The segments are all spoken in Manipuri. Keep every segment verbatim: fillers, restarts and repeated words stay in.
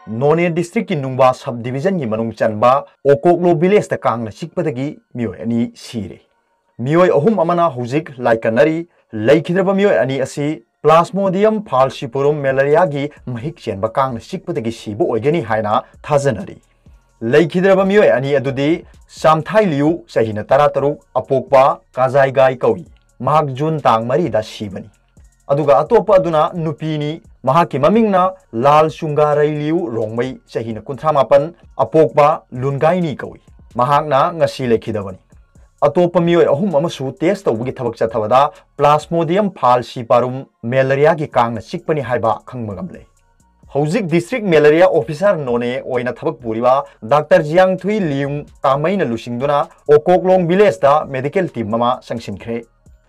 ꯅꯣꯅꯦ district ꯀꯤ ꯅꯨꯡꯕꯥ sub division ꯒꯤ ꯃꯅꯨꯡ ꯆꯟꯕ ꯑꯣꯀꯣꯛꯂꯣ village ꯇ ꯀꯥꯡꯅ ꯆꯤꯛꯄꯗꯒꯤ ꯃꯤꯑꯣꯏ ꯑꯅꯤ ꯁꯤꯔꯦ꯫ ꯃꯤꯑꯣꯏ ꯑꯍꯨꯝ ꯑꯃꯅ ꯍꯧꯖꯤꯛ ꯂꯥꯏꯀꯠꯅꯔꯤ꯫ ꯂꯩꯈꯤꯗ꯭ꯔꯕ ꯃꯤꯑꯣꯏ ꯑꯅꯤ ꯑꯁꯤ Plasmodium falciparum malaria ꯒꯤ ꯃꯍꯤꯛ ꯆꯦꯟꯕ ꯀꯥꯡꯅ ꯆꯤꯛꯄꯗꯒꯤ ꯁꯤꯕ ꯑꯣꯏꯒꯅꯤ ꯍꯥꯏꯅ ꯊꯥꯖꯅꯔꯤ꯫ ꯂꯩꯈꯤꯗ꯭ꯔꯕ ꯃꯤꯑꯣꯏ ꯑꯅꯤ ꯑꯗꯨꯗꯤ ꯆꯥꯝꯊꯥꯏ ꯂꯤꯌꯨ, ꯆꯍꯤꯅ ꯇꯔꯥꯇꯔꯨꯛ, ꯑꯄꯣꯛꯄ ꯀꯥꯖꯥꯏꯒꯥꯏ ꯀꯧꯏ꯫ ꯃꯍꯥꯛ ꯖꯨꯟ ꯇꯥꯡ ꯃꯔꯤꯗ ꯁꯤꯕꯅꯤ꯫ ꯑꯗꯨꯒ ꯑꯇꯣꯞꯄ ꯑꯗꯨꯅ ꯅꯨꯄꯤꯅꯤ꯫ ꯃꯍꯥꯛꯀꯤ ꯃꯃꯤꯡꯅ ꯂꯥꯜ ꯆꯨꯡꯒꯥꯔꯩ ꯂꯤꯌꯨ ꯔꯣꯡꯃꯩ, ꯆꯍꯤꯅ ꯀꯨꯟꯊ꯭ꯔꯥ ꯃꯥꯄꯟ, ꯑꯄꯣꯛꯄ ꯂꯨꯟꯒꯥꯏꯅꯤ ꯀꯧꯏ꯫ ꯃꯍꯥꯛꯅ ꯉꯁꯤ ꯂꯩꯈꯤꯗꯕꯅꯤ꯫ ꯑꯇꯣꯞꯄ ꯃꯤꯑꯣꯏ ꯑꯍꯨꯝ ꯑꯃꯁꯨ test ꯇꯧꯕꯒꯤ ꯊꯕꯛ ꯆꯠꯊꯕꯗ Plasmodium falciparum malaria ꯒꯤ ꯀꯥꯡꯅ ꯆꯤꯛꯄꯅꯤ ꯍꯥꯏꯕ ꯈꯪꯕ ꯉꯝꯂꯦ꯫ ꯍꯧꯖꯤꯛ district malaria officer ꯅꯣꯅꯦ ꯑꯣꯏꯅ ꯊꯕꯛ ꯄꯨꯔꯤꯕ ꯗꯥꯛꯇꯔ ꯖꯤꯌꯥꯡꯊꯨꯏ ꯂꯤꯌꯨꯡ ꯀꯥꯃꯩꯅ ꯂꯨꯆꯤꯡꯗꯨꯅ ꯑꯣꯀꯣꯛꯂꯣꯡ village ꯇ medical team ꯑꯃ ꯆꯪꯁꯤꯟꯈ꯭ꯔꯦ꯫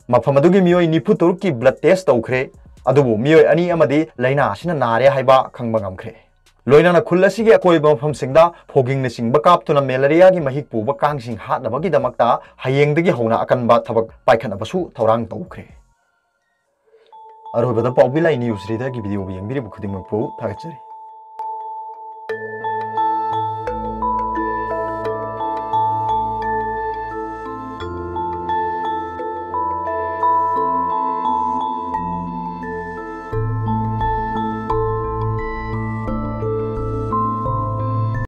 ꯃꯐꯝ ꯑꯗꯨꯒꯤ ꯃꯤꯑꯣꯏ ꯅꯤꯐꯨ ꯇꯔꯨꯛꯀꯤ blood test ꯇꯧꯈ꯭ꯔꯦ꯫ ꯑꯗꯨꯕꯨ ꯃꯤꯑꯣꯏ ꯑꯅꯤ ꯑꯃꯗꯤ ꯂꯥꯏꯅꯥ ꯑꯁꯤꯅ ꯅꯥꯔꯦ ꯍꯥꯏꯕ ꯈꯪꯕ ꯉꯝꯈ꯭ꯔꯦ꯫ ꯂꯣꯏꯅꯅ ꯈꯨꯜ ꯑꯁꯤꯒꯤ ꯑꯀꯣꯏꯕ ꯃꯐꯝꯁꯤꯡꯗ ꯐꯣꯒꯤꯡꯅꯆꯤꯡꯕ ꯀꯥꯞꯇꯨꯅ malaria ꯒꯤ ꯃꯍꯤꯛ ꯄꯨꯕ ꯀꯥꯡꯁꯤꯡ ꯍꯥꯠꯅꯕꯒꯤꯗꯃꯛꯇ ꯍꯌꯦꯡꯗꯒꯤ ꯍꯧꯅ ꯑꯀꯟꯕ ꯊꯕꯛ ꯄꯥꯏꯈꯠꯅꯕꯁꯨ ꯊꯧꯔꯥꯡ ꯇꯧꯈ꯭ꯔꯦ꯫ ꯑꯔꯣꯏꯕꯗ ꯄꯥꯎꯕꯤ ꯂꯥꯏ news reader ꯒꯤ video ꯌꯦꯡꯕꯤꯔꯤꯕ ꯈꯨꯗꯤꯡꯃꯛꯄꯨ ꯊꯥꯒꯠꯆꯔꯤ꯫